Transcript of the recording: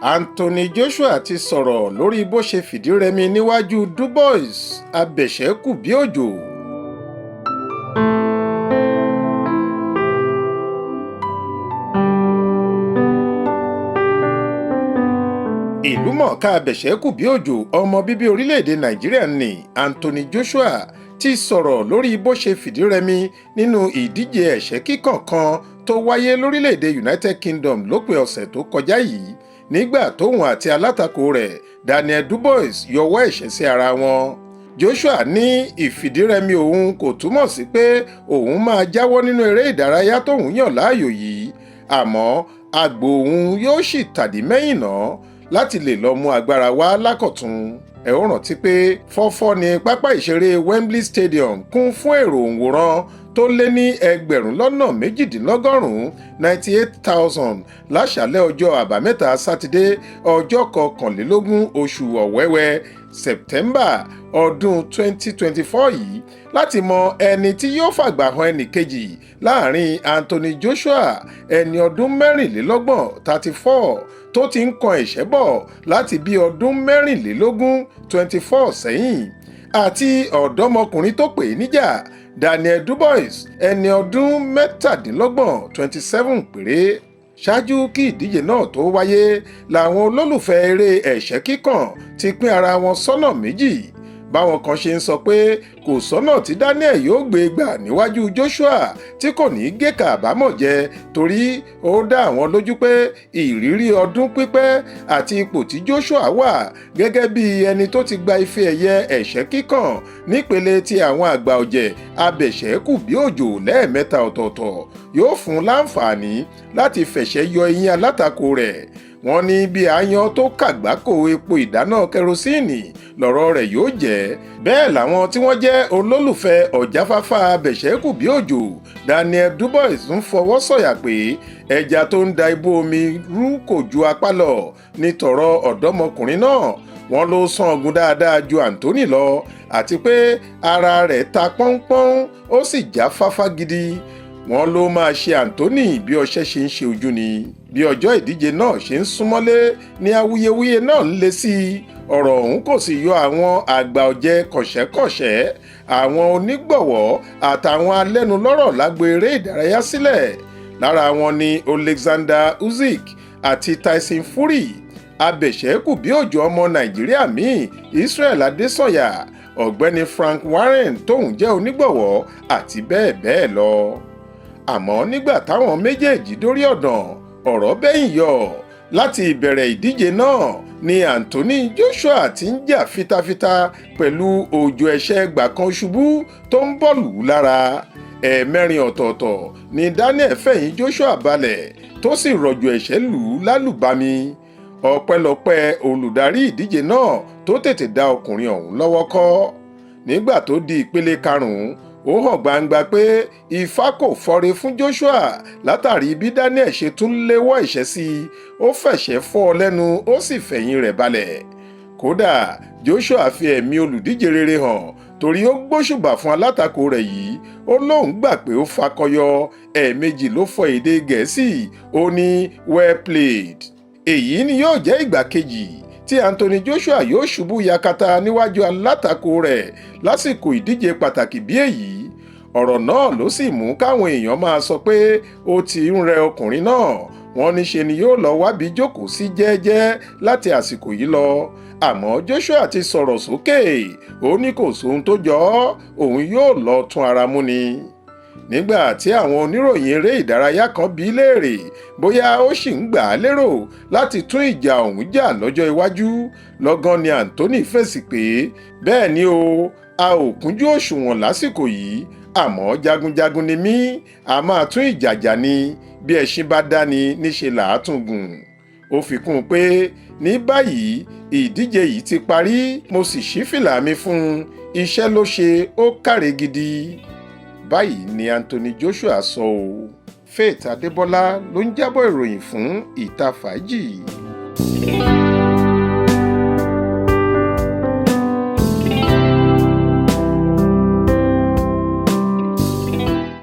Anthony Joshua ti sọ̀rọ̀ lórí bó ṣe fìdírẹmi níwájú Dubois abẹ̀ṣẹ́kùbíòjò. Ìlúmọ̀ọ́ká abẹ̀ṣẹ́kùbíòjò, ọmọ bíbí orílẹ̀-èdè Nàìjíríà ní Anthony Joshua, ti sọ̀rọ̀ lórí bó ṣe fìdírẹmi nínú ìdíje ẹ̀ṣẹ́ kíkàn kan tó wáyé lórílẹ̀-èdè United Kingdom lópin ọ̀sẹ̀ tó kọjá yìí, nígbà tóun àti alátakò rẹ̀ Daniel Dubois yọwọ́ ẹ̀ṣẹ́ sí ara wọn. Joshua ní ìfìdírẹmi òun kò túmọ̀ sí pé òun máa jáwọ́ nínú eré ìdárayá tóun yàn láàyò yìí, àmọ́ àgbò òun yóò sì tàdí mẹ́yìn náà láti lè lọ mú agbára wá lákọ̀tun. Ẹ ó rántí pé fọ́fọ́ ní pápá ìṣeré Wembley Stadium kún fún èrò òǹwòran tó lé ní 88,000, 98,000, láṣàálẹ́ ọjọ́ Àbámẹ́ta Sátidé, ọjọ́ 21 oṣù Ọ̀wẹ̀wẹ̀, September, ọdún 2024 yìí, láti mọ ẹni tí yóò fàgbà han ẹnì kejì láàrin Anthony Joshua, ẹni ọdún 24, 34, tó ti ń kan ẹ̀ṣẹ́ bọ̀ láti bí ọdún 24, 24, sẹ́yìn, àti ọ̀dọ́mọkùnrin tó pè é níjà, Daniel Dubois, ẹni ọdún 27, 27 péré. Ṣáájú kí ìdíje náà tó wáyé làwọn olólùfẹ́ eré ẹ̀ṣẹ́ kíkàn ti pín ara wọn sọ́nà méjì, báwọn kan ṣe ń sọ pé kò sọ́nà tí Daniel yóò gbé gbà níwájú Joshua tí kò ní í gé kàbámọ̀ jẹ, torí ó dá àwọn lójú pé ìrírí ọdún pípẹ́ àti ipò tí Joshua wà gẹ́gẹ́ bí ẹni tó ti gba ife ẹ̀yẹ ẹ̀ṣẹ́ kíkàn nípele ti àwọn àgbà ọ̀jẹ̀ abẹ̀ṣẹ́kù bí òjò lẹ́ẹ̀mẹ́ta ọ̀tọ̀ọ̀tọ̀ yóò fún un láǹfààní láti fẹ̀ṣẹ́ yọ eyín alátakò rẹ̀. Wọ́n ní bí aáyán tó kàgbákò epo ìdáná kẹrosíìnì lọ̀rọ̀ rẹ̀ yóò jẹ́. Bẹ́ẹ̀ làwọn tí wọ́n jẹ́ olólùfẹ́ ọ̀jáfáfá abẹ̀ṣẹ́kù bí òjò Daniel Dubois ń fọwọ́ sọ̀yà pé ẹja tó ń da ibú omi rú kò ju apá lọ ní tọ̀rọ̀ ọ̀dọ́mọkùnrin náà. Wọ́n ló sán ogun dáadáa ju Anthony lọ, àti pé ara rẹ̀ ta pọ́npọ́n, ó sì já fáfá gidi. Wọ́n ló máa ṣe Anthony bí ọṣẹ ṣe ń ṣe ojú ni. Bí ọjọ́ ìdíje náà ṣe ń súnmọ́lé ní awuyewuye náà ń le sí i. Ọ̀rọ̀ ọ̀hún kò sì yọ àwọn àgbà ọ̀jẹ̀ kọ̀ṣẹ́kọ̀ṣẹ́, àwọn onígbọ̀wọ́ àtàwọn alẹ́nulọ́rọ̀ lágbo eré ìdárayá sílẹ̀. Lára wọn ni Alexander Usyk àti Tyson Fury, abẹ̀ṣẹ́kù bí òjò ọmọ Nàìjíríà míì Israel Adesanya, ọ̀gbẹ́ni Frank Warren tóun jẹ́ onígbọ̀wọ́, àti bẹ́ẹ̀ bẹ́ẹ̀ lọ. Àmọ́ nígbà táwọn méjèèjì dórí ọ̀dàn, ọ̀rọ̀ bẹ́yìn yọ. Láti ìbẹ̀rẹ̀ ìdíje náà ni Anthony Joshua ti ń jà fitafita pẹ̀lú òjò ẹ̀ṣẹ́ gbàkan ṣubú tó ń bọ̀ lù ú lára. Ẹ̀ẹ̀mẹrin ọ̀tọ̀ọ̀tọ̀ ni Daniel fẹ̀yìn Joshua balẹ̀ tó sì rọ̀jò ẹ̀ṣẹ́ lù ú lálùbami, ọpẹ́lọpẹ́ olùdarí ìdíje náà tó tètè dá ọkùnrin ọ̀hún lọ́wọ́ kọ́. Nígbà tó di ìpele karùn-ún, ó hàn gbangba pé ifá kò fọre fún Joshua látàrí bí Daniel ṣe tún léwọ́ ẹ̀ṣẹ́ sí i. Ó fẹ̀ṣẹ́ fọ́ ọ lẹ́nu, ó sì fẹ̀yìn rẹ̀ balẹ̀. Kódà Joshua fi ẹ̀mí olùdíje rere hàn, torí ó gbóṣùbà fún alátakò rẹ̀ yìí. Ó lóun gbà pé ó fakọyọ. Ẹ̀ẹ̀mejì ló fọ èdè Gẹ̀ẹ́sì, ó ní "Well played." Èyí ni yóò jẹ́ ìgbà kejì tí Anthony Joshua yóò ṣubú yakata níwájú alátakò rẹ̀ lásìkò ìdíje pàtàkì bí èyí. Ọ̀rọ̀ náà ló sì mú káwọn èèyàn máa sọ pé ó ti ń rẹ ọkùnrin náà. Wọ́n ní ṣe ni yóò lọ wábi jókòó sí jẹ́ẹ́jẹ́ láti àsìkò yìí lọ. Àmọ́ Joshua ti sọ̀rọ̀ sókè, ó ní kò sóhun tó jọ ọ́, òun yóò lọ tún ara mú ni. Nígbà tí àwọn oníròyìn eré ìdárayá kan bi í léèrè bóyá ó sì ń gbà á lérò láti tún ìjà ọ̀hún jà lọ́jọ́ iwájú, lọ́gán ni Anthony fèsì pé bẹ́ẹ̀ ni o, a ò kúnjú òṣùwọ̀n lásìkò yìí, àmọ́ jagunjagun ni mí, a máa tún ìjà jà ni. Bí ẹṣin bá dáni níṣe là á tún gùn. Ó fi kún un pé ní báyìí, ìdíje yìí ti parí, mo sì ṣí fìlà mi fún un, iṣẹ́ ló ṣe, ó káre gidi. Báyìí ni Anthony Joshua sọ o. Faith Adébọlá ló ń jábọ̀ ìròyìn fún Ìta Fàájì.